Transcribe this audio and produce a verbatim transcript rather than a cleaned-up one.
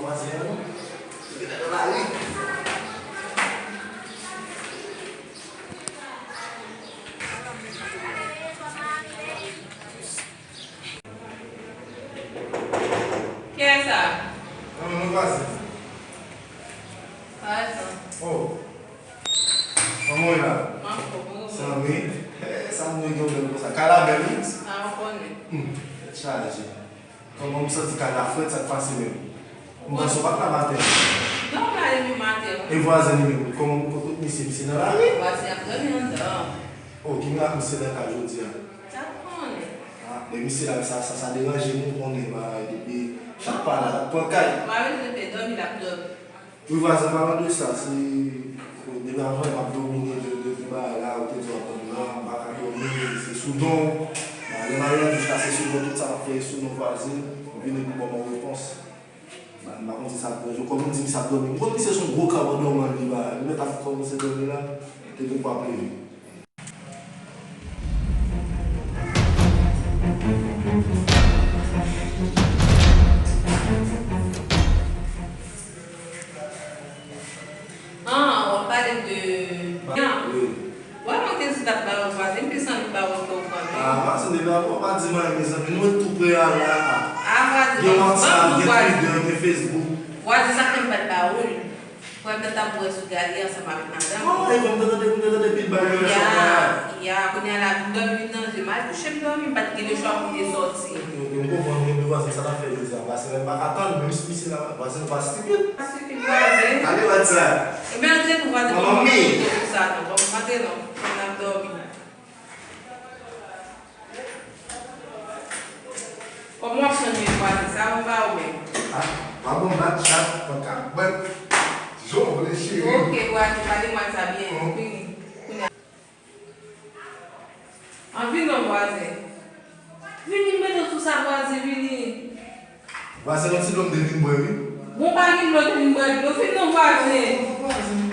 Vwazen an non. Li nan lari. Kiyès sa? Nan men mwen vwazen. Vwazen. Oh. Kòman w ye la? Mwen anfòm, mwen anfòm. Sanmi. Sa moun yo gen bèl konsa. Kay la bèl wi. A, ou konnen. Hmm. Tèt chaje. Kòman m santi kay la frèt, sa k pase menm? M panse w pa t la maten. Non, m ale menm maten. E vwazen li menm, kòman, kot misye, misye nan lari? Vwazen ap dòmi anndan. Oh, ki mirak misye nan kay jodi a? Sa konnen. Ah, men misye la, sa, sa, sa deranje m, ou konnen, bagay, depi chak pa la, l ap pran kay. Mwen menm, mwen te dòmi, l ap dòmi. Wi, vwazen, palan de sa, se, depi avan, m ap domine de, de, de bagay la, ou te di w ap pran dlo a, m pa ka dòmi, se sou don. Lè m al nan douch la, se sou don, tout sa m ap fè, e sou don vwazen, m vin epi ban m yon repons. M pa konn si sa ap deranje w, kòm ou di misye ap dòmi. M konn misye se yon gwo kab an dòman li, bagay, li mèt ap kòmanse dòmi la, te gen pou ap leve. Ah, w ap pale de... Wi. Wè, mwen te di t ap ba w vwazen, m plis anvi ba w ke w pran men. Ah, vwazen, depi apre w pa di m anyen, mezanmi, nou ret tou pre a la. Ah, vwazen, gen WhatsApp, gen Twitter, gen Facebook. Vwazen, sa fè m pa t ba w li. Frè m nan t ap bwè sou galye ansanm avèk madanm. Oh, e bon, m te tande, m te tande pil bagay yo sou la. Ya, ya, kounye a la, m dòmi nan je m al kouche, m dòmi, m pa t gen lechwa pou m te sòti. Ok, ok, m konprann, men vwazen, sa n ap fè jodi a, paske m pa ka tann, menm si misye la, vwazen, nou pa stipid. Pa stipid, vwazen. Ale wè sa. Ebyen, antre tou, vwazen, pa pran pito pou sa, non. Bon, antre non, fò n ap dòmi. Kòman w ap sonje vwazen sa, ou pa ou menm? Ah, pa bon bat chat, pa ka bat. Jan w vle, cheri. Ok, vwazen, pale mwen sa byen. Vini. Kounye a. An vini non, vwazen. Vini, m mete w sou sa, vwazen, vini. Vwazen, yon ti dlo m te vin bwè, wi. Bon, pa gen dlo, te vin bwè dlo. Vini non, vwazen. Vwazen.